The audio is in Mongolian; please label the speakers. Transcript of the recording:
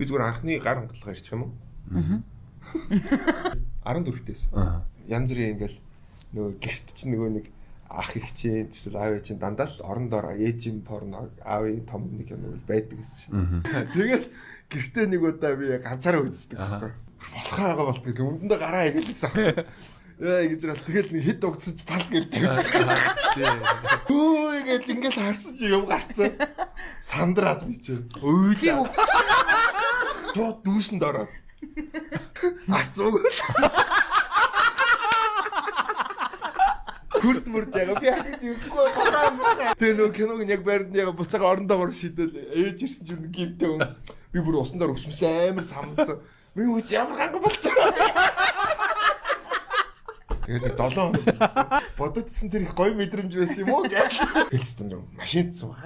Speaker 1: Би зүгээр анхны гар хангалгаа ирчих юм уу? Аа. 14-ээс. Янз бүрийн ингээл нөгөө гэрт чинь нөгөө нэг ах их чинь эсвэл аав ээж чинь дандаа л орон доор ээжийн порно, аавын том нэг юм бол байдаг гэсэн шин. Тэгэл гэртээ нэг удаа би ганцаараа үздэг байхгүй. Болохоо байгаа болтго өмнөдөө гараа игэлсэн. Яа гэж байгаа. Тэгэл нэг хэд угцаж пал гэж тавьчихсан. Өө гэж ингээл харсан чи юм гарцсан. Сандраад би чи. Уйлаа. Шууд дүүшэнд ороод. Арц өгөөл. Күрд мөрд яга би хахиж ирэхгүй бахаа. Тэгээ нөгөө киног нь яг байранд яга буцаага орон доогоор шидэл ээж ирсэн чинь гимтэй хүн. Би бүр усан дээр өсмөсөн амар самдсан. Би үгүй ямар ганга болчихоо. Тэгээд нэг 7 хоног бодогдсон тэр их гоё мэдрэмж байсан юм уу гэж. Хэлсэн юм машинд суух.